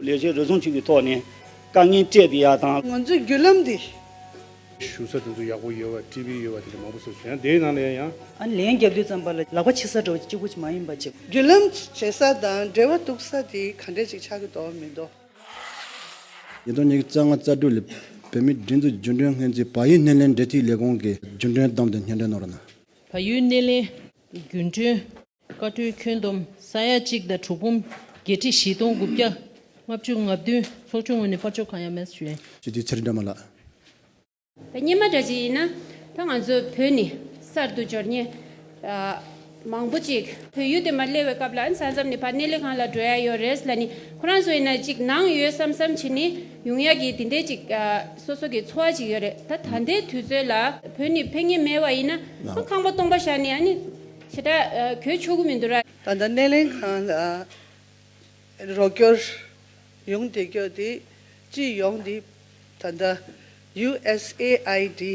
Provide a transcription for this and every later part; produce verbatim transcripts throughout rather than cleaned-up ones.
ལས་བྱེད་རེ་ཟུང་ཅིག་གི་ཐོག་ནས་དཀའ་ངལ་སྤྲད་བསྡད་ཡ་དང་། ང་ཚོའི་བརྒྱུད་ལམ་འདི། བཞུགས་ས་དེ་ཚོ་ཡག་པོ་ཡོད་པ་ཊི་བི་ཡོད་པ་དེ་འདྲ་མང་པོ་བཟོ་བྱས་ཡང་དེའི་ནང་ལ་ཡང་། ཨ་ནི་ལན་རྒྱབ་དུས་ཙམ་པ་ལ་ལག་པ་ཕྱི་ས་འདྲ་བོ་གཅིག་པུ་མ་ཡིན་པ་ཅིག་བརྒྱུད་ལམ་བྱེད་ས་དང་འབྲེལ་བ་གཏུག་ས་དེ་ག་འདྲ་ཅིག་ཆགས་ཀྱི་འདུག་མི་འདུག་ཉིས་སྟོང་ཉི་ཤུ་རྩ་ལྔ་རྩ་དྲུག་ལོའི་བོད་མིའི་སྒྲིག་འཛུགས་རྒྱུན་གྲོན་སྔོན་རྩིས་བལ་ཡུལ་སྣེ་ལེན་འབྲེལ་མཐུད་ལས་ཁུངས་ཀྱི་རྒྱུན་གྲོན་བསྡོམས་དེ་སྙན་སྒྲོན་གནང་རོགས་གནང་། བལ་ཡུལ་སྣེ་ལེན་རྒྱུན་གྲོན་བཀའ་འཁྲོལ་ཁྱོན་བསྡོམས་ས་ཡ་གཅིག་དང་དྲུག་འབུམ་བརྒྱད་ཁྲི་བཞི་སྟོང་དགུ་བརྒྱ་ལྔ་བཅུ་ང་བདུན། ཚོགས་ཆུང་ངོས་ནས་ཕར་ཕྱོགས་གང་ཡང་མེད་ཞུ་ཡིན། སྤྱི་འཐུས་ཚེ་རིང་སྒྲོལ་མ་ལགས། ད་སྔོན་མ་འདྲ་ཅིག་ཡིན་ན་ད་ང་ཚོ་བོད་ནས་གསར་དུ་འབྱོར་མཁན་ཨ་མང་པོ་ཅིག་བལ་ཡུལ་དེ་མར་སླེབས་པའི་སྐབས་ལ་ཨ་ནི་ས་མཚམས་ནས་ཕར་སྣེ་ལེན་ཁང་ལ་འགྲོ་ཡ་ཡོད་རེད་ལབ་ནི་ཁོ་རང་ཚོ་ཡིན་ན་ཅིག་ནང་ཡོད་བསམ་བསམ་བྱེད་ནི་ཡོང་ཡ་གི་དེ་འདྲའི་ཅིག་ཨ་སོ་སོ་གི་ཚོར་བ་ཅིག་ཡོད་རེད། ད་ད་ལྟའི་དུས་ཚོད་ལ་བོད་ནས་ཕེབས་མཁན་མེད་པ་ཡིན་ན་ཨ་ཁང་པ་སྟོང་པ་བཞག་ནས་ཨ་ནི་ཞེ་དྲག་ཨ་གོ་ཆོག་གི་མི་འདུག་ར། ད་ལྟ་སྣེ་ལེན་ཁང་ལ་རོགས་སྐྱོར་ཡོང་བསྡད་རྒྱུ་དེ་སྤྱི་ཡོངས་དེ་ད་ལྟ་ཡུ་ཨེས་ཨེ་ཨའི་ཌི་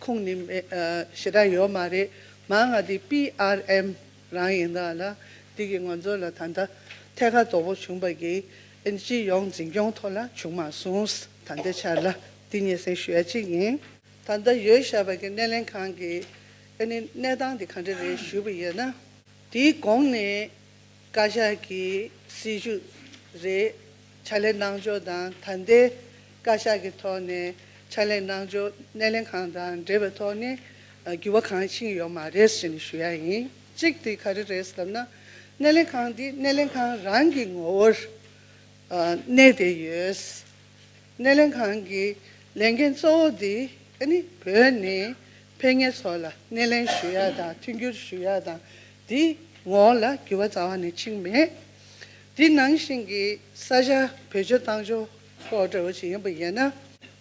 ཁོངས་ནས་མེད་ཨ་ཞེ་དྲག་ཡོད་མ་རེད། མང་ང་དེ་པི་ཨར་ཨེམ་རང་ཡིན་ད་ལ་དེ་གི་ང་ཚོ་ལ་ད་ལྟ་ཐད་ཀར་དོ་ཕོག་བྱུང་བ་གི་ཨེ་ནི་སྤྱི་ཡོངས་འཛིན་སྐྱོང་ཐོག་ལ་བྱུང་མ་སོང་། ད་ལྟའི་ཆར་ལ་དེ་སྙན་སེང་ཞུ་ཡ་གཅིག་ཡིན། ད་ལྟ་ཡོད་བཞག་པ་གི་སྣེ་ལེན་ཁང་གི་ཨེ་ནི་གནས་སྟངས་དེ་ག་འདྲ་རེད་ཞུས་པ་ཡིན་ན། དེའི་གོང་ནས་བཀའ་ཤག་གི་སྲིད་ཇུས་རེད། ཕྱག་ལས་གནང་ཕྱོགས་དང་ད་ལྟའི་བཀའ་ཤག་གི་ཐོག་ནས་ཕྱག་ལས་གནང་ཕྱོགས་སྣེ་ལེན་ཁང་དང་འབྲེལ་བའི་ཐོག་ནས་ཨ་འགྱུར་བ་གང་ཕྱིན་ཡོད་མ་རེད་ཟེར་ནས་ཞུ་ཡ་ཡིན། གཅིག་དེ་ག་རེ་རེད་ཟེར་ན་སྣེ་ལེན་ཁང་འདི་སྣེ་ལེན་ཁང་རང་གི་ངོ་བོར་ཨ་གནས་བསྡད་ཡོད། སྣེ་ལེན་ཁང་གི་ལས་འགན་གཙོ་བོ་དེ་ཨ་ནི་བོད་ནས་ཕེབས་མཁན་ཚོ་ལ་སྣེ་ལེན་ཞུ་ཡ་དང་མཐུན་འགྱུར་ཞུ་ཡ་དང་དེའི་ངོ་བོ་ལ་འགྱུར་བ་རྩ་བ་ནས་ཕྱིན་མེད། དེ་ནང་བཞིན་གྱི་ས་ཆ་བེད་སྤྱོད་བཏང་ཕྱོགས་སྐོར་འདྲ་བོ་ཞིག་ཡིན་པ་ཡིན་ན་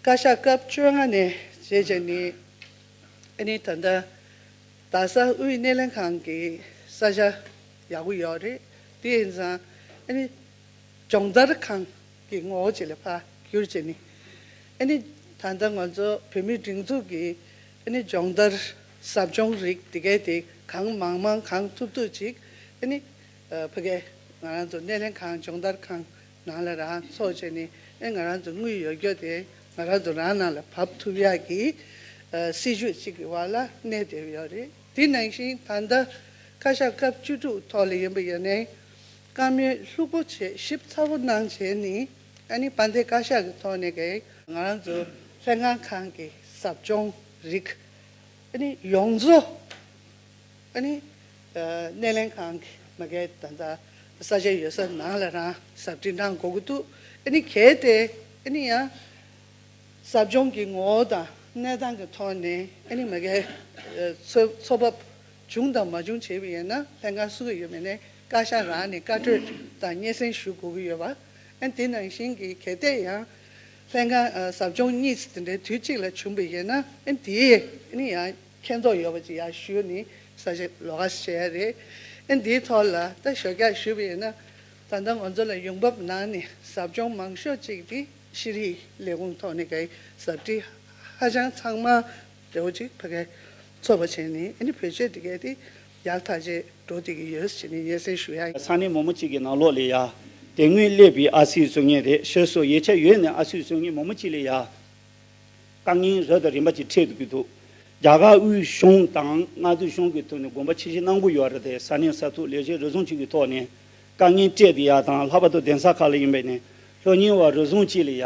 བཀའ་ཤག་སྐབས་བཅོ་ལྔ་ནས་བྱས་བྱས་ནས་ཨ་ནི་ད་ལྟ་རྡ་ས་དབུས་སྣེ་ལེན་ཁང་གི་ས་ཆ་ཡག་པོ་ཡོད་རེད། དེ་ཡིན་ཙང་ཨ་ནི་སྦྱོང་བརྡར་ཁང་གི་ངོ་བོ་ཅིག་ལ་ཕར་བསྒྱུར་བྱས་ནས་ཨ་ནི་ད་ལྟ་ང་ཚོ་བོད་མིའི་སྒྲིག་འཛུགས་ཀྱི་ཨ་ནི་སྦྱོང་བརྡར་ཟབ་སྦྱོང་རིགས་དེ་གའི་དེ་གང་མང་མང་གང་ཐུབ་ཐུབ་ཅིག་ཨ་ནི་ཕ་གའི་ང་རང་ཚོ་སྣེ་ལེན་ཁང་སྦྱོང་བརྡར་ཁང་ནང་ལ་རང་ཚོགས་བྱས་ནས་ཨེ་ང་རང་ཚོ་དངུལ་ཡོད་རྒྱུ་དེ་ང་རང་ཚོ་རང་ནང་ལ་བབས་ཐུབ་ཡག་གི་ཨ་སྲིད་ཇུས་གཅིག་གི་བར་ལ་གནས་བསྡད་ཡོད་རེད། དེ་ནང་བཞིན་ད་ལྟ་བཀའ་ཤག་སྐབས་བཅུ་དྲུག་ཐོག་ལ་ཡིན་པ་ཡིན་ནའི་བཀའ་མོལ་ལྷུག་པོ་བྱས་ཞིབ་ཚགས་པོ་གནང་བྱས་ནས་ཨ་ནི་དཔལ་ལྡན་བཀའ་ཤག་གི་ཐོག་ནས་ཀྱི་ང་རང་ཚོ་ལྷན་ཁང་ཁང་གི་ཟབ་སྦྱོང་རིགས་ཨ་ནི་ཡོངས་རྫོགས་ཨ་ནི་ཨ་སྣེ་ལེན་ཁང་གི་མ་གའི་ད་ལྟ་ས་ཆ་ཡོད་ས་ནང་ལ་རང་ཟབ་ཁྲིད་གནང་དགོས་ཀྱི་འདུག་ཨ་ནི་གལ་ཏེ་ཨ་ནི་ཡང་ཟབ་སྦྱོང་གི་ངོ་བོ་དང་གནས་སྟངས་ཀྱི་ཐོག་ནས་ཨ་ནི་མ་གའི་ཚོད་ཚོད་བབ་བྱུང་དང་མ་བྱུང་བྱས་པ་ཡིན་ན་ལྷན་ཁང་སུ་གི་ཡོད་མེད་ནས་བཀའ་ཤག་རང་ནས་བཀའ་གྲོས་དང་སྙན་སེང་ཞུ་དགོས་ཀྱི་ཡོད་པ། ཨ་ནི་དེ་ནང་བཞིན་གྱི་གལ་ཏེ་ཡང་ལྷན་ཁང་ཨ་ཟབ་སྦྱོང་གཉིས་དེ་འདྲའི་དུས་གཅིག་ལ་བྱུང་བ་ཡིན་ན་ཨ་ནི་དེ་ཨ་ནི་ཡང་མཁྱེན་རྟོགས་ཡོད་པ་ཅིག་ཡར་ཞུས་ནས་ས་ཆ་ལོགས་ཀ་བྱས་རེད། ཨ་ནི་དེའི་ཐོག་ལ་ད་ཞོགས་ཀྱག་ཞུས་པ་ཡིན་ན་ད་ལྟ་ང་ཚོ་ལ་ཡོང་འབབ་ནང་ནས་ཟབ་སྦྱོང་མང་ཤོས་ཅིག་དེ་ཤེས་རིག་ལས་ཁུངས་ཐོག་ནས་གའི་ཟབ་ཁྲིད་ཧ་ཅང་ཚང་མ་འདྲ་བོ་ཅིག་ཕ་གའི་ཚོགས་པ་བྱས་ནས་ཨ་ནི་བེད་སྤྱོད་དེ་གའི་དེ་ཡག་ཐག་ཆོད་འགྲོ་བསྡད་ཀྱི་ཡོད་ཅེས་ནས་སྙན་སེང་ཞུ་ཡ། ས་གནས་མང་པོ་ཅིག་གི་ནང་ལོགས་ལ་ཡ་དེ་སྔོན་སླེབས་པའི་ཨ་སྲིད་བཟོ་མཁན་རེད། ཤེས་སོ་ཡིག་ཆ་ཡོད་ནས་ཨ་སྲིད་བཟོ་མཁན་མང་པོ་ཅིག་ལ་ཡ་དཀའ་ངལ་རབ་དང་རིམ་པ་ཅིག་འཕྲད་ཐུབ་ཀྱི་འདུག་རྒྱ་གར་དབུས་གཞུང་དང་མངའ་སྡེ་གཞུང་གི་ཐོག་ནས་དགོངས་པ་ཆེ་བཞེས་གནང་གི་ཡོད་རེད་དེ། ས་གནས་ས་ཐོག་ལས་བྱེད་རེ་ཟུང་ཅིག་གི་ཐོག་ནས་དཀའ་ངལ་སྤྲད་དེ་ཡ་དང་། ལྷག་པར་དུ་གདན་ས་ཁག་ལ་ཡིན་པ་ནས་སློབ་གཉེར་བ་རེ་ཟུང་ཅིག་ལ་ཡ་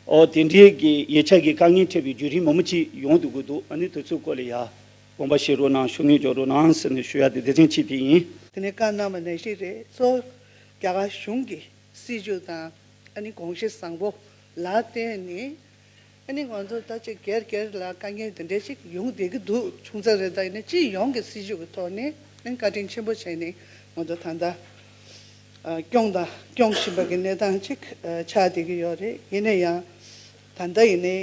ཨོ་དེ་འདྲའི་གི་ཡིག་ཆ་གི་དཀའ་ངལ་འཕྲད་པའི་བརྒྱུད་རིམ་མང་པོ་ཅིག་ཡོང་སྡོད་ཀྱི་འདུག་ཨ་ནི་དེ་ཚོའི་སྐོར་ལ་ཡ་དགོངས་པ་བཞེས་རོགས་གནང་། ཤུགས་སྣོན་རྒྱག་རོགས་གནང་ཟེར་ནས་ཞུ་ཡ་དེ་དེ་ཚན་གཅིག་དེ་ཡིན། དེ་ནས་བཀའ་གནང་བ་ནང་བཞིན་རེད། གཙོ་བོ་རྒྱ་གར་གཞུང་གི་སྲིད་ཇུས་དང་ཨ་ནི་དགོངས་གཞི་བཟང་པོ་ལ་བརྟེན་ནས་ཨ་ནི་ང་ཚོ་ད་ཅིག་སྒེར་སྒེར་ལ་དཀའ་ངལ་འདི་འདྲ་ཅིག་ཡོང་བསྡད་ཀྱི་འདུག་ཆུང་ཙག་རེད། ད་ཡིན་ན་སྤྱི་ཡོངས་ཀྱི་སྲིད་ཇུས་ཀྱི་ཐོག་ནས་ཨ་ནི་བཀའ་དྲིན་ཆེན་པོ་བྱས་ནས་ང་ཚོ་ད་ལྟ་ཨ་སྐྱོང་དང་སྐྱོང་བཞིན་པ་གི་གནས་སྟངས་ཅིག་ཨ་ཆགས་བསྡད་ཀྱི་ཡོད་རེད། ཡིན་ན་ཡང་ད་ལྟ་ཡིན་ནའི་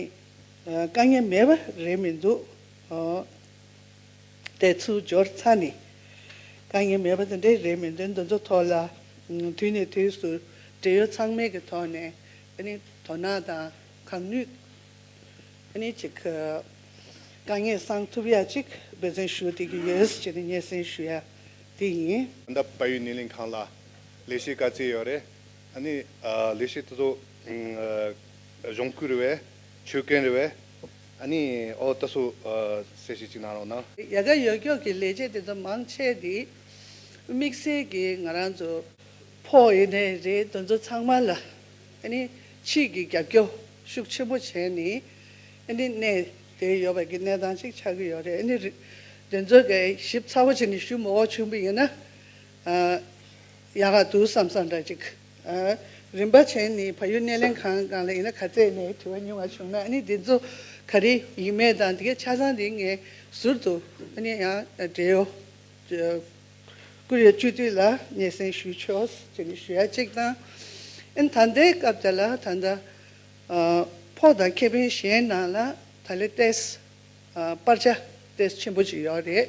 ཨ་དཀའ་ངལ་མེད་པ་རེད་མི་འདུག་ཨ་དེ་ཚུར་འབྱོར་ཚར་ནས་དཀའ་ངལ་མེད་པ་དེ་འདྲའི་རེད་མི་འདུག་འདི་ཚོ་ཐོག་ལ་ཨ་དུས་ནས་དུས་སུ་འབྲེལ་ཡོད་ཚང་མའི་གི་ཐོག་ནས་ཨ་ནི་དོ་སྣང་དང་གང་ནུས་ཨ་ནི་ཅིག་དཀའ་ངལ་སངས་ཐུབ་ཡ་ཅིག་འབད་བརྩོན་ཞུ་བསྡད་ཀྱི་ཡོད་ཅེས་ནས་སྙན་སེང་ཞུ་ཡ་དེ་ཡིན། ད་ལྟ་བལ་ཡུལ་སྣེ་ལེན་ཁང་ལ་ལས་བྱེད་བཀའ་སྩལ་ཡོད་རེད། ཨ་ནི་ཨ་ལས་བྱེད་དེ་ཚོ་ཨ་གཞུང་སྐུལ་རེད་བས། ཆོད་གན་རེད་བས། ཨ་ནི་ཨོ་ད་སུ་ཨ་གསལ་བཤད་ཅིག་གནང་རོགས་གནང་། ཡ་ག་ཡོད་ཀྱོག་གི་ལས་བྱེད་དེ་ཚོ་མང་ཆེ་དེ་དམིགས་བསལ་གྱི་ང་རང་ཚོ་ཕོགས་ཡིན་ནའི་རེད། དེ་ཚོ་ཚང་མ་ལ་ཨ་ནི་ཕྱིས་ཀྱི་རྒྱབ་སྐྱོར་ཤུགས་ཆེན་པོ་བྱས་ནས་ཨ་ནི་གནས་དེ་ཡོད་པའི་གི་གནས་སྟངས་ཅིག་ཆགས་ཀྱི་ཡོད་རེད། ཨ་ནི་རི་དེ་ཚོ་གི་ཞིབ་ཚགས་པོ་བྱས་ནས་ཞུ་མི་འོས་བྱུང་བ་ཡིན་ན། ཨ། ཡག་ག་འདུག་བསམ་བསམ་འདྲ་ཅིག་ཨ། རིམ་པ་བྱས་ནས་བལ་ཡུལ་སྣེ་ལེན་ཁང་སྒང་ལ་ཡིན་ན་ག་ཚད་ནས་དྲི་བ་ཉུང་བ་བྱུང་ན། ཨ་ནི་འདི་ཚོ་ག་རེ་ཡིན་མེད་དང་། འདི་གའི་ཆ་ཚང་འདི་ངས་ཟུར་དུ་ཨ་ནི་ཡང་འབྲེལ་ཡོད་ཀུ་རེ་སྤྱི་འཐུས་ལ་སྙན་སེང་ཞུས་ཆོག་ཅེས་ནས་ཞུ་ཡ་གཅིག་དང་། ཨ་ནི་ད་ལྟའི་སྐབས་དེ་ལ་ད་ལྟ་ཨ་ཕོགས་དང་ཁེ་ཕན་གཞན་ནང་ལ་ད་ལས་ཏེས་ཨ་པར་ཆ་ཏེས་ཆེན་པོ་ཅིག་ཡོད་རེད།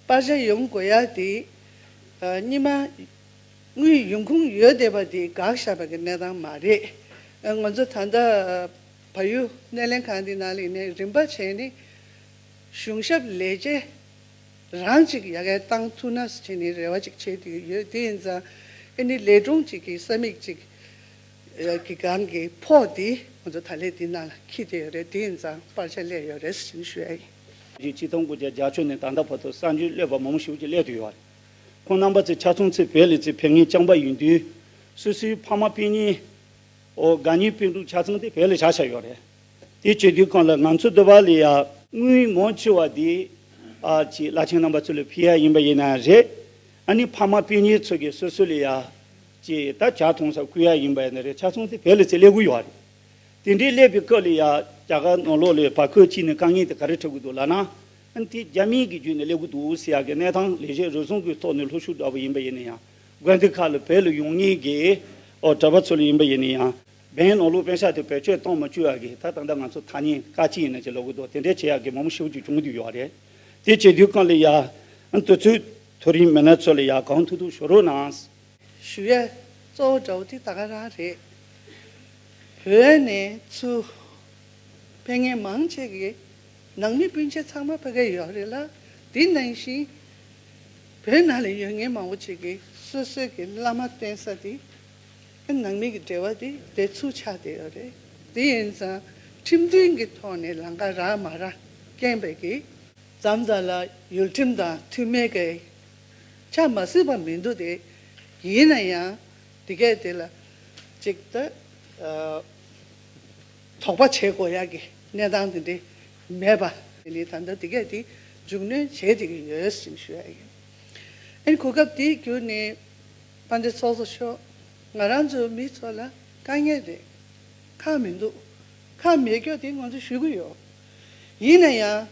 པར་ཆ་ཡོང་དགོས་ཡ་དེ་ཨ་སྔོན་མ་དངུལ་ཡོང་ཁུངས་ཡོད་བསྡད་པ་དེ་འགག་བཞག་པ་གི་གནས་སྟངས་མ་རེད། ཨ་ང་ཚོ་ད་ལྟ་བལ་ཡུལ་སྣེ་ལེན་ཁང་འདི་ནང་ལ་ཡིན་ནའི་རིམ་པ་བྱས་ནས་གཞུང་ཞབས་ལས་བྱེད་རང་ཅིག་ཡ་གའི་བཏང་ཐུབ་ན་ཟེར་བྱས་ནས་རེ་བ་ཅིག་བྱེད་དུ་ཡོད། དེ་ཡིན་ཙང་ཨ་ནི་ལས་གྲོང་ཅིག་གི་ས་མིག་ཅིག་གི་སྒང་གི་ཕོགས་དེ་ང་ཚོ་ད་ལས་དེ་ནང་ལ་འཁྱེར་བསྡད་ཡོད་རེད། དེ་ཡིན་ཙང་པར་ཆ་སླེབས་ཡོད་རེད་ཟེར་ནས་ཞུ་ཡ་ཡིན། རེད། སྤྱི་ཚོགས་སྐུ་ཚབ་རྒྱ་ཆོས་ནས་ད་ལྟ་བར་དུ་གསར་འགྱུར་གློད་པ་མང་པོ་ཞིག་ཅིག་གློད་དུ་ཡོད་རེད། ཁོང་རྣམ་པ་ཚོས་ཆ་ཚང་ཚོས་བོད་ལས་ཚོས་བོད་ངན་རྐྱང་པ་ཡིན་དུས། སོ་སོའི་ཕ་མ་སྤུན་ཉེ། ཨོ་དགའ་ཉེ་སྤུན་གྲོགས་ཆ་ཚང་དེ་བོད་ལ་བཞག་བཞག་ཡོད་རེད། དེ་བྱེད་དུས་སྒང་ལ་ང་ཚོ་འདི་བ་ལ་ཡ་དངུལ་མང་ཆེ་བ་དེ་ཨ་ཅིག་བླ་ཆེན་རྣམ་པ་ཚོ་ལ་ཕུལ་ཡ་ཡིན་པ་ཡིན་ན་རེད། ཨ་ནི་ཕ་མ་སྤུན་ཉེ་ཚོ་གིས་སོ་སོ་ལ་ཡ་ཅིག་ད་ཇ་འཐུང་ས་བསྐུར་ཡ་ཡིན་པ་ཡིན་ན་རེད། ཆ་ཚང་དེ་བོད་ལ་ཚོས་སླེབས་ཀྱི་ཡོད་རེད། དེ་འདྲའི་སླེབས་པའི་སྐབས་ལ་ཡ་རྒྱ་གར་ནང་ལོགས་ལ་བར་སྐབས་ཅིག་ནས་དཀའ་ངལ་དེ་ག་རེ་འཕྲད་ཀྱི་འདུག་ལབ་ན། ཨ་ནི་དེ་རྒྱ་མི་གི་བརྒྱུད་ནས་སླེབས་ཀྱི་འདུག་ཟེར་ཡག་གི་གནས་སྟངས་ལས་བྱེད་རེ་ཟུང་གི་ཐོག་ནས་སློབ་ཞུགས་འདྲ་པོ་ཡིན་པ་ཡིན་ན་ཡང་། དགོན་སྡེ་ཁག་ལ་བོད་ལ་ཡོང་མཁན་གྱི་ཨོ་གྲྭ་པ་ཚོ་ལ་ཡིན་པ་ཡིན་ན་ཡང་། བན་ནང་ལོགས་པེ་ས་དེ་བེད་སྤྱོད་གཏོང་མ་བཅུག་ཡག་གི་ད་ད་ལྟ་ང་ཚོ་ཐ་སྙད་ཁ་ཅིག་ཡིན་ན་ཅིག་ལབ་ཀྱི་འདུག་དེ་འདྲའི་བྱེད་ཡག་གི་མང་པོ་ཞེ་པོ་ཅིག་བྱུང་གི་ཡོད་རེད། དེ་བྱེད་དུས་སྒང་ལ་ཡ་ཨ་དུས་ཚོད་ཐོ་རེ་མེད་ན་ཚོ་ལ་ཡ་གང་ཐུབ་ཐུབ་ཞུ་རོགས་གནང་། ཞུ་ཡ་གཙོ་བོ་འདྲ་པོ་དེ་ད་ག་རང་རེད། བོད་ནས་ཚུར་ཕེབས་མཁན་མང་ཆེ་གི་ནང་མི་སྤུན་མཆེད་ཚང་མ་ཕ་གིར་ཡོད་རེད་ལ། དེ་ནང་བཞིན་བོད་ནང་ལ་ཡོད་མཁན་མང་པོ་ཅིག་གིས་སོ་སོའི་གི་བླ་མ་བསྟེན་ས་དེ་ནང་མི་གི་འབྲེལ་བ་དེ་དེ་ཚུར་ཆགས་བསྡད་ཡོད་རེད། དེ་ཡིན་ཙང་ཁྲིམས་མཐུན་གྱི་ཐོག་ནས་ལམ་ཁ་རག་མ་རག་རྐྱེན་པས་གི་མཚམས་མཚམས་ལ་ཡུལ་ཁྲིམས་དང་མཐུན་མེད་ཀྱི་ཆ་མ་སྲིད་པ་མི་འདུག་སྟེ། ཡིན་ན་ཡང་དེ་གས་དེ་ལ་ཅིག་ད་ཨ་དོགས་པ་བྱེད་དགོས་ཡག་གི་གནས་སྟངས་དེ་འདྲ་མེད་པ་ནི་ད་ལྟ་དེ་གས་དེ་མཇུག་སྣོན་བྱེད་བསྡད་ཀྱི་ཡོད་ཅེས་ཞུ་ཡ་ཡིན། ཨ་ནི་གོ་སྐབས་དེ་བརྒྱུད་ནས་དཔལ་ལྡན་ཚོགས་གཙོ་མཆོག་ང་རང་ཚོ་མི་ཚོ་ལ་དཀའ་ངལ་རེད། ཁག་མི་འདུག་ཁག་མེད་རྒྱུ་དེ་ང་ཚོ་ཞུ་གི་ཡོད། ཡིན་ན་ཡང་།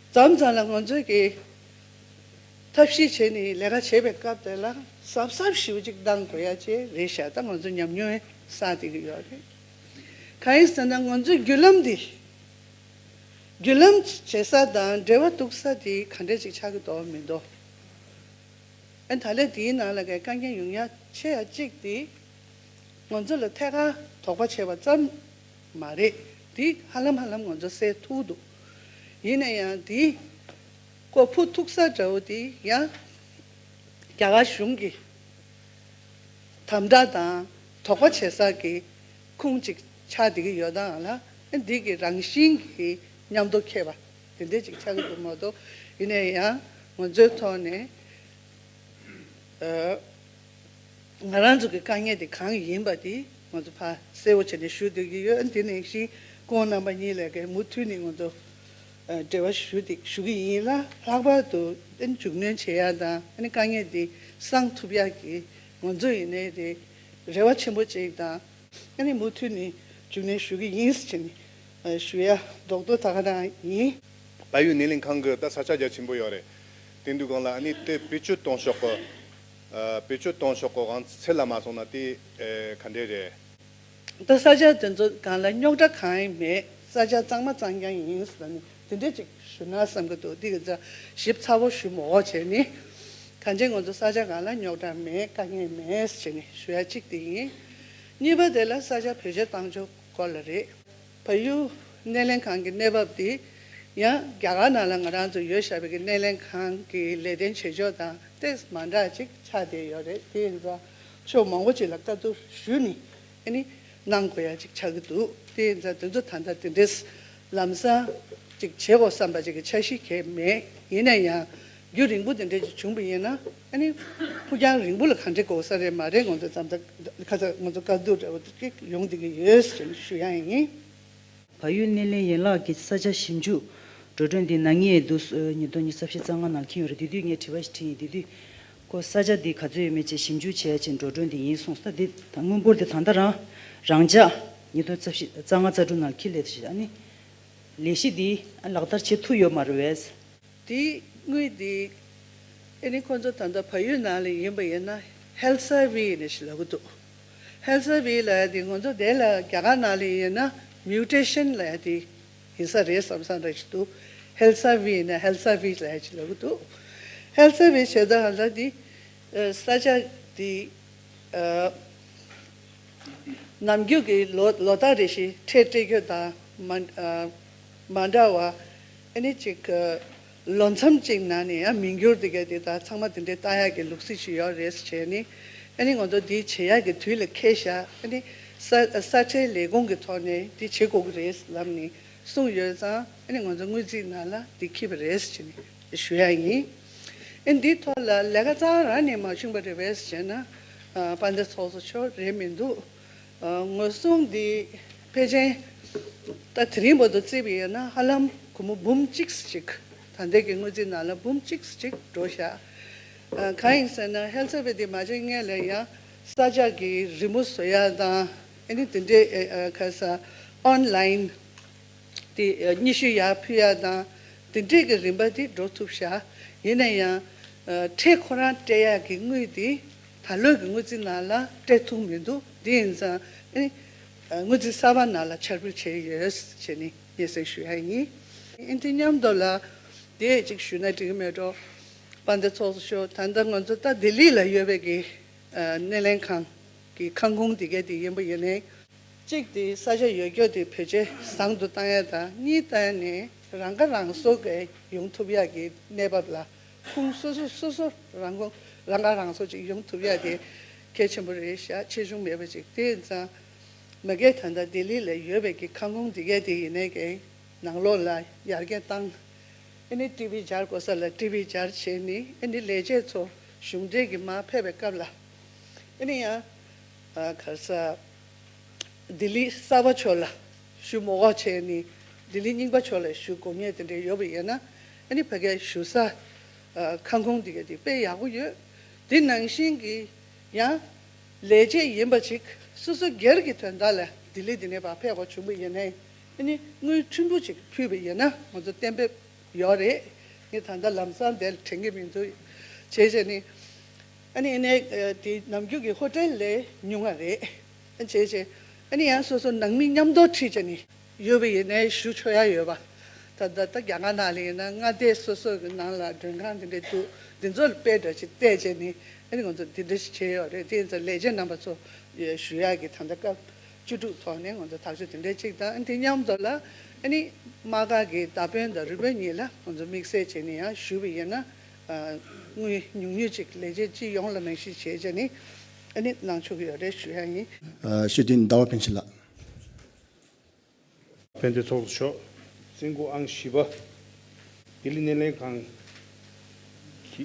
མཚམས་མཚམས་ལ་ང་ཚོས་ཀྱི་ཐབས་ཤེས་བྱས་ནས་ལས་ཀ་བྱེད་པའི་སྐབས་དེ་ལ་གཟབ་གཟབ་ཞེ་པོ་ཅིག་གནང་དགོས་ཡ་ཅིག་རེད་ཤག་ད་ང་ཚོ་ཉམས་མྱོང་བསགས་བསྡད་ཀྱི་ཡོད་རེད། གང་ཡིན་ཟེར་ན་ང་ཚོའི་བརྒྱུད་ལམ་འདི། བརྒྱུད་ལམ་བྱེད་ས་དང་འབྲེལ་བ་གཏུག་ས་དེ་ག་འདྲ་ཅིག་ཆགས་ཀྱི་འདུག་མི་འདུག་ཨ་ད་ལན་དེའི་ནང་ལ་གའི་དཀའ་ངལ་ཡོང་ཡ་ཆེ་ཡ་གཅིག་དེ། ང་ཚོ་ལ་ཐད་ཀར་དོགས་པ་བྱས་པ་ཙམ་མ་རེད། དེ་ཧ་ལམ་ཧ་ལམ་ང་ཚོ་སེལ་ཐུབ་འདུག་ཡིན་ན་ཡང་དེ་ཀོ་ཕུ་ཐུག་ས་འདྲ་བོ་དེ་ཡང་རྒྱ་གར་གཞུང་གི་དམ་དྲག་དང་དོགས་པ་བྱེད་ས་གི་ཁུངས་གཅིག་ཆགས་བསྡད་ཀྱི་ཡོད་དང་ལ། འདི་གི་རང་བཞིན་གྱི་མཉམ་དུ་འཁེལ་བ་དེ་འདྲ་ཅིག་ཆགས་ཀྱི་འདུག་མ་གཏོགས། ཡིན་ན་ཡང་ང་ཚོའི་ཐོག་ནས་ཨ་ང་རང་ཚོ་གི་དཀའ་ངལ་དེ་གང་ཡིན་པ་དེ་ང་ཚོ་ཕར་གསལ་པོ་བྱས་ནས་ཞུ་སྡོད་ཀྱི་ཡོད། དེ་ནང་བཞིན་ཁོང་རྣམ་པ་གཉིས་ལ་གི་མུ་མཐུད་ནས་ང་ཚོ་ཨ་འབྲེལ་བ་ཞུ་སྟེ་ཞུ་གི་ཡིན་ལ། ལྷག་པར་དུ་ཨ་ནི་མཇུག་སྣོན་བྱེད་ཡ་དང་། ཨ་ནི་དཀའ་ངལ་དེ་སངས་ཐུབ་ཡ་གི་ང་ཚོ་ཡིན་ནའི་རེད། རེ་བ་ཆེན་པོ་ཅིག་དང་། ཨ་ནི་མུ་མཐུད་ནས་མཇུག་སྣོན་ཞུ་གི་ཡིན་ཟེར་ནས་ཨ་ཞུ་ཡ་རྡོག་རྡོག་ད་ག་རང་ཡིན། བལ་ཡུལ་སྣེ་ལེན་ཁང་གི་ད་ས་ཆ་རྒྱ་ཆེན་པོ་ཡོད་རེད། དེ་འདུག་གང་ལ་ཨ་ནི་དེ་བེད་སྤྱོད་གཏོང་ཕྱོགས་གི་ཨ་བེད་སྤྱོད་གཏོང་ཕྱོགས་གི་དབང་ཚད་ལ་མ་སོང་ན་དེ་ཨེ་ག་འདྲས་རེད། ད་ས་ཆ་དེ་ཚོ་སྒང་ལ་རྙོག་དྲ་གང་ཡང་མེད། ས་ཆ་གཙང་མ་གཙང་རྐྱང་ཡིན་ཟེར་ནས་དེ་འདྲས་ཅིག་ཞུ་ན་བསམ་གི་འདུག་དེ་གི་ཚ་ཞིབ་ཚགས་པོ་ཞུ་མ་འོག་བྱས་ནས། གང་ཅི་ང་ཚོ་ས་ཆ་སྒང་ལ་རྙོག་དྲ་མེད། དཀའ་ངལ་མེད་ཟེར་ནས་ཞུ་ཡ་གཅིག་དེ་ཡིན། གཉིས་པ་དེ་ལ་ས་ཆ་བེད་སྤྱོད་བཏང་ཕྱོགས་སྐོར་ལ་རེད། བལ་ཡུལ་སྣེ་ལེན་ཁང་གི་གནས་བབ་དེ་ཡང་རྒྱ་གར་ནང་ལ་ང་རང་ཚོ་ཡོད་བཞག་པའི་གི་སྣེ་ལེན་ཁང་གི་ལས་དོན་བྱེད་ཕྱོགས་དང་ཏོག་ཙམ་མ་འདྲ་ཅིག་ཆགས་བསྡད་ཡོད་རེད། དེ་ཡིན་ཙང་ ཕྱོགས་མང་པོ་ཅིག་ལ་བཀའ་བསྡུར་ཞུས་ནས་ཨ་ནི་གནང་དགོས་ཡ་ཅིག་ཆགས་ཀྱི་འདུག་དེ་ཡིན་ཙང་དེ་ཚོ་ད་ལྟ་དེ་འདྲས་ལམ་སང་ཅིག་བྱེད་དགོས་བསམ་པ་ཅིག་གི་འཆར་གཞི་གང་ཡང་མེད། ཡིན་ན་ཡང་རྒྱུན་རིང་པོ་དེ་འདྲས་ཅིག་བྱུང་པ་ཡིན་ན་ཨ་ནི་ཕུགས་རྒྱང་རིང་པོ་ལ་ག་འདྲས་དགོས་ས་རེད་མ་རེད། ང་ཚོ་ཙམ་ད་ཁ་ཚ་ང་ཚོ་བཀའ་བསྡུར་འདྲ་བོ་ཅིག་ཡོང་བསྡད་ཀྱི་ཡོད་ཅེས་ཞུ་ཡ་ཡིན། བལ་ཡུལ་སྣེ་ལེན་ཡན་ལག་གི་ས་ཆ་ཞིབ་འཇུག་འགྲོ་གྲོན་འདི་ན་ངེས་འདུག་ཉིས་སྟོང་ཉི་ཤུ་རྩ་བཞི་རྩ་ལྔ་ནང་འཁྱེར་ཡོད་རེད། དེ་དུས་ངས་དྲི་བ་ཞིག་དྲིས་ཡིན། དེ་དུས་ཁོ་ས་ཆ་འདི་ག་ཚོད་ཡོད་མེད་ཅེས་ཞིབ་འཇུག་བྱས་ཅིང་འགྲོ་གྲོན་འདི་ཡིན་གསུངས། ད་འདི་ད་དངུལ་འབོར་འདི་ད་ལྟ་རང་རང་འཇགས་ཉིས་སྟོང་རྩ་བཞི་རྩ་ལྔ་རྩ་དྲུག་ནང་འཁྱེར་སླེབས་ཤིག་ཨ་ནི་ལས་གཞི་འདི་ལག་བསྟར་བྱེད་ཐུབ་ཡོད་མ་རེད་པས། དེའི་དངུལ་དེ་ཨ་ནི་ཁོང་ཚོ་ད་ལྟ་བལ་ཡུལ་ནང་ལ་ཡིན་པ་ཡིན་ན་ཧེལ་སར་ཝེ་ནས་ཞིག་ལབ་ཀྱི་འདུག་ཧེལ་སར་ཝེ་ལབ་ཡ་དེ་ང་ཚོ་དེ་ལ་རྒྱ་གར་ནང་ལ་ཡིན་ན་མིའུ་ཊེ་ཤན་ལབ་ཡ་དེ་ཡིན་ས་རེད་བསམ་བསམ་འདྲ་ཞིག་འདུག་ཧེལ་སར་ཝེ་ཡིན་ན་ཧེལ་སར་ཝེ་ལབ་ཡ་ཅིག་ལབ་ཀྱི་འདུག་ཧེལ་སར་ཝེ་བྱེད་སྟངས་ལ་དེ་ས་ཆ་དེ། ཨ། ནམ་རྒྱུན་གྱི་ལོ་ལོ་ལྟར་རེ་བཞིན་ཁྲལ་སྤྲད་རྒྱུ་དང་མ་ཨ་མ་འདྲ་བ་ཨ་ནི་ཅིག་ཨ་ལོ་མཚམས་གཅིག་ནང་ནས་ཡང་མི་འགྱུར་དེ་ག་དེ་དང་ཚང་མ་དེ་འདྲའི་བཏང་ཡག་གི་ལུགས་སྲོལ་ཞིག་ཡོད་རེད་ཟེར་བྱས་ནས་ཨ་ནི་ང་ཚོ་འདི་བྱེད་ཡག་གི་དུས་ལ་འཁེལ་བཞག་ཨ་ནི་ས་ས་ཁྲལ་ལས་ཁུངས་ཀྱི་ཐོག་ནས་འདི་བྱེད་དགོས་ཀྱི་རེད་ལབ་ནས་གསུངས་ཡོད་ཙང་ཨ་ནི་ང་ཚོ་དངུལ་རྩིས་ནང་ལ་འདི་འཁྱེར་བ་རེད་ཟེར་བྱས་ནས་ཞུ་ཡག་ཡིན། ཨ་ནི་འདིའི་ཐོག་ལ་ལས་ཀ་རྩ་བ་རང་ནས་མ་བྱུང་བ་རེད་པས་ཟེར་བྱས་ན། ཨ་དཔལ་ལྡན་ཚོགས་གཙོ་མཆོག་རེད་མི་འདུག་ཨ་ངོས་བཟུང་འདི་ཕལ་ཆེར་ད་དེ་རིང་བར་དུ་བརྩིས་པ་ཡིན་ན་ཧ་ལམ་སྒོར་མོ་འབུམ་གཅིག་ཅིག་ད་ལྟའི་གི་དངུལ་རྩིས་ནང་ལ་འབུམ་གཅིག་ཅིག་འགྲོ་བཞག་ཨ་གང་ཡིན་ཟེར་ན་ཧེལ་སར་ཝེ་འདི་མ་བྱས་སྔོན་ལ་ཡང་ས་ཆ་གི་རི་མོ་བཟོ་ཡ་དང་ཨ་ནི་དེ་འདྲའི་ཨ་ཨ་ག་ས་ཨོན་ལའིན་དེ་ཨ་སྙན་ཞུ་ཡར་ཕུལ་ཡ་དང་དེ་འདྲས་ཀྱི་རིམ་པ་དེ་འགྲོ་ཐུབ་ཤག་ཡིན་ན་ཡང་ཨ་ཁྲལ་ཁོ་རང་སྤྲད་ཡག་གི་དངུལ་དེ་ད་ལོའི་གི་དངུལ་རྩིས་ནང་ལ་སྤྲད་ཐུབ་མི་འདུག་དེ་ཡིན་ཙང་ཨ་ནི་ཨ་དངུལ་རྩིས་གསར་པ་ནང་ལ་ཕྱིར་འབུད་བྱས་ཡོད་ཟེར་ནས་སྙན་སེང་ཞུ་ཡ་ཡིན། ཨ་ནི་དེ་མཉམ་དུ་ལ་དེ་ཅིག་ཞུས་ན་འགྲིག་གི་མེད་འགྲོ། དཔལ་ལྡན་ཚོགས་གཙོ་མཆོག་ད་ལྟ་ང་ཚོ་ད་ལྡི་ལི་ལ་ཡོད་པའི་གི་ཨ་སྣེ་ལེན་ཁང་གི་ཁང་ཁུངས་དེ་ག་དེ་ཡིན་པ་ཡིན་ནའི། གཅིག་དེ་ས་ཆ་ཡོད་རྒྱུ་དེ་བེད་སྤྱོད་བཟང་དུ་བཏང་ཡ་དང་གཉིས་བཏང་ནས་རང་ཁ་རང་གསོ་གི་ཡོང་ཐུབ་ཡ་གི་གནས་བབ་ལ་ཁུངས་སོ་སོ་སོ་སོ་རང་ཁོངས་རང་ཁ་རང་གསོ་ཅིག་ཡོང་ཐུབ་ཡ་དེ་གལ་ཆེན་པོ་རེད་ཤག་ཆེ་ཆུང་མེད་པ་ཅིག་དེ་ཡིན་ཙང་མ་གིར་ད་ལྟ་ལྡི་ལི་ལ་ཡོད་པའི་གི་ཁང་ཁུངས་དེ་ག་དེ་ཡིན་ནའི་གི་ནང་ལོགས་ལ་ཡར་རྒྱས་བཏང་། ཨ་ནི་ཊི་ཝི་སྦྱར་དགོས་ས་ལ་ཊི་ཝི་སྦྱར་བྱས་ནས་ཨ་ནི་ལས་བྱེད་ཚོ་གཞུང་འབྲེལ་གྱི་མར་ཕེབས་པའི་སྐབས་ལ་ཨ་ནི་ཡང་ཨ་ག་རེ་ཟ། ལྡི་ལི་གསར་པ་ཕྱོགས་ལ་ཞུ་མོ་འགོག་བྱས་ནས་ལྡི་ལི་རྙིང་པ་ཕྱོགས་ལ་ཞུ་དགོས་ངེས་དེ་འདྲ་ཡོད་པ་ཡིན་ན་ཨ་ནི་ཕ་གིའི་ཞུ་ས་ཨ་ཁང་ཁུངས་འདི་ག་དེ་དཔེ་ཡག་པོ་ཡོད། དེ་ནང་བཞིན་གྱི་ཡང་ལས་བྱེད་ཡིན་པ་ཅིག་སོ་སོ་སྒེར་གྱི་དོན་དག་ལ་ལྡི་ལི་འདི་ནས་ཕར་ཕེབས་དགོས་བྱུང་པ་ཡིན་ནའི་ཨ་ནི་དངུལ་ཕྲན་བུ་ཅིག་ཕུལ་བ་ཡིན་ན་ང་ཚོ་གཏན་འབེབས་ཡོད་རེད། ངས་ད་ལྟ་ལམ་སང་དེ་དྲན་གྱི་མི་འདུག་བྱས་བྱས་ནས་ཨ་ནི་ཨ་ནི་ཨ་དེ་ནམ་རྒྱུན་གྱི་ཧོ་ཊེལ་ལས་ཉུང་བ་རེད། ཨ་བྱས་བྱས་ཨ་ནི་ཡང་སོ་སོ་ནང་མི་མཉམ་དུ་ཁྲིད་བྱས་ནས་ཡོད་པ་ཡིན་ནའི་ཞུ་ཆོག་ཡ་ཡོད་པ། ད་ད་ད་རྒྱ་གར་ནང་ལ་ཡིན་ན་མངའ་སྡེ་སོ་སོ་གི་ནང་ལ་མགྲོན་ཁང་དེ་འདྲ་འདུག་དེ་ཚོ་ལ་དཔེ་འདྲ་ཞིག་བལྟས་བྱས་ནས་ཨ་ནི་ང་ཚོ་དེ་འདྲ་ཞིག་བྱས་ཡོད་རེད། དེ་ཡིན་ཙང་ལས་བྱེད་རྣམ་པ་ཚོ་ཞུ་ཡག་གི་ད་ལྟ་སྐབས་བཅུ་དྲུག་ཐོག་ནས་ང་ཚོ་ཐག་གཅོད་དེ་འདྲའི་གཅིག་དང་། ཨ་ནི་དེ་མཉམ་དུ་ལ་ཨ་ནི་དམག་སྒར་གྱི་མདའ་དཔོན་དང་རུ་དཔོན་གཉིས་ལ་ང་ཚོ་དམིགས་བསལ་བྱས་ནས་ཡང་ཞུས་པ་ཡིན་ན་ཨ་དངུལ་ཉུང་ཉུང་ཅིག་ལས་བྱེད་སྤྱི་ཡོངས་ལ་ནང་བཞིན་བྱས་བྱས་ནས་ཨ་ནི་གནང་ཆོག་གི་ཡོད་རེད་ཞུ་ཡ་ཡིན། ཨ་ཤེས་ལྡན་ཟླ་བ་ཕན་ཆད་ལགས། དཔལ་ལྡན་ཚོགས་གཙོ་མཆོག་བཙུན་དགོན་ཨང་བཞི་པ་ལྡི་ལི་སྣེ་ལེན་ཁང་གི་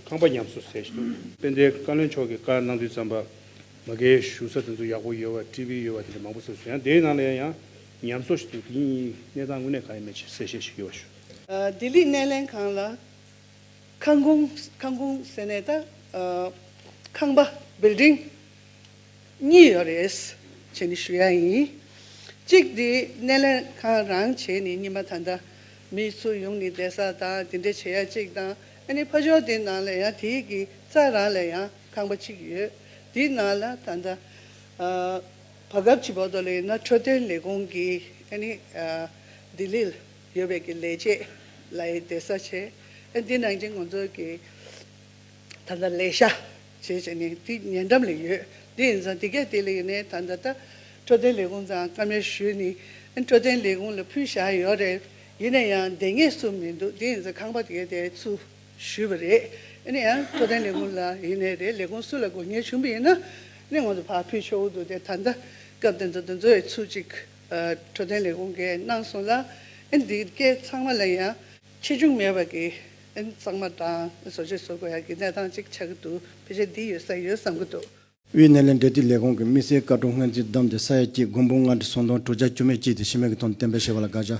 ཁང་པ་ཉམས་གསོ་ཟེར་ཞིག་འདུག་དཔལ་ལྡན་བཀའ་བློན་མཆོག་གིས་བཀའ་གནང་དུས་ཙམ་པ་མ་གིའི་བཞུགས་ས་དེ་ཚོ་ཡག་པོ་ཡོད་པ་ཊི་ཝི་ཡོད་པ་དེ་འདྲ་མང་པོ་གསུངས་སོང་། ཡང་དེའི་ནང་ལ་ཡང་ཡང་ཉམས་གསོ་ཞིག་འདུག་དེ་གཉིས་གནས་སྟངས་དངོས་གནས་གང་ཡིན་མིན་ཅིག་གསལ་བཤད་ཞིག་ཡོད་པ་ཞུ། ཨ་ལྡི་ལི་སྣེ་ལེན་ཁང་ལ་ཁང་ཁུངས་ཁང་ཁུངས་ཟེར་ནས་ད་ཨ་ཁང་པ་བིལ་ཌིང་གཉིས་ཡོད་རེད་བྱས་ནས་ཞུ་ཡ་ཡིན། གཅིག་དེ་སྣེ་ལེན་ཁང་རང་བྱས་ནས་ཉི་མ་ད་ལྟ་མི་ཚུར་ཡོང་ནས་བསྡད་ས་དང་དེ་འདྲ་བྱེད་ཡ་གཅིག་དང་། ཨ་ནི་ཕ་ཕྱོགས་དེ་ནང་ལ་ཡང་དེའི་གི་རྩ་རང་ལ་ཡང་ཁང་པ་གཅིག་ཡོད། དེའི་ནང་ལ་ད་ལྟ་ཨ་བར་སྐབས་ཀྱི་བར་དུ་ལ་ཡིན་ན་འཕྲོད་བསྟེན་ལས་ཁུངས་ཀྱི་ཨ་ནི་ཨ་ལྡི་ལི་ལ་ཡོད་པའི་གི་ལས་བྱེད་ལ་ཡི་བསྡད་ས་བྱས། ཨ་འདི་ནང་བཞིན་ང་ཚོ་གི་ད་ལྟ་ལས་ཤག་བྱས་བྱས་ནས་དེ་ཉེ་འགྲམ་ལ་ཡོད། དེ་ཡིན་ཙང་དེ་གས་དེ་ལ་ཡིན་ནའི་ད་ལྟ་ད་འཕྲོད་བསྟེན་ལས་ཁུངས་ཙང་བཀའ་མོལ་ཞུས་ནས་ཨ་འཕྲོད་བསྟེན་ལས་ཁུངས་ལ་ཕུལ་བཞག་ཡོད་རེད། ཡིན་ན་ཡང་བསྡད་མཁན་སུ་མི་འདུག་དེ་ཡིན་ཙང་ཁང་པ་དེ་གས་དེ་ཚུར་ཞུས་པ་རེད། ཨ་ནི་ཡང་འཕྲོད་བསྟེན་ལས་ཁུངས་ལ་ཡིན་ནའི་རེད། ལས་ཁུངས་སུ་ལ་དགོས་ངེས་བྱུང་བ་ཡིན་ན་ཨ་ནི་ང་ཚོ་ཕར་ཕུལ་ཆོག་གི་འདུག་དེ་ད་ལྟ་སྐབས་དེ་ཚོ་དེ་ཚོའི་ཚུལ་གཅིག་འཕྲོད་བསྟེན་ལས་ཁུངས་ཀྱིས་གནང་སོང་ལ། ཨ་ནི་འདི་སྐད་ཚང་མ་ལ་ཡང་ཆེ་ཆུང་མེད་པ་གི་ཨ་ནི་གཙང་མ་དང་བཟོ་བཅོས་བཟོ་དགོས་ཡ་གི་གནས་སྟངས་གཅིག་ཆགས་ཀྱི་འདུག་ཕལ་ཆེར་འདི་ཡོད་ས་ཡོད་བསམ་གྱི་འདུག་དབུས་ནད་ལས་འབྲེལ་མཐུད་ལས་ཁུངས་ཀྱིས་དམིགས་བསལ་བཀའ་འཁྲོལ་སྔོན་རྩིས་བདམས་ཏེ་ས་ཡ་གཅིག་སྒོར་འབུམ་ལྔ་ཁྲི་སུམ་སྟོང་དྲུག་བརྒྱ་བཅུ་མེད་གཅིག་དེ་ཤི་རྨས་ཀྱི་ཐོག་ནས་གཏན་འབེབས་བྱས་པ་ལ་དགག་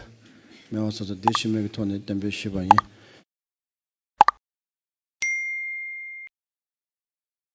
བྱ་མེད་པ་སོགས་སོ་དེ་ཤི་རྨས་ཀྱི་ཐོག་ནས་གཏན་འབེབས་ཞུས་པ་ཡིན།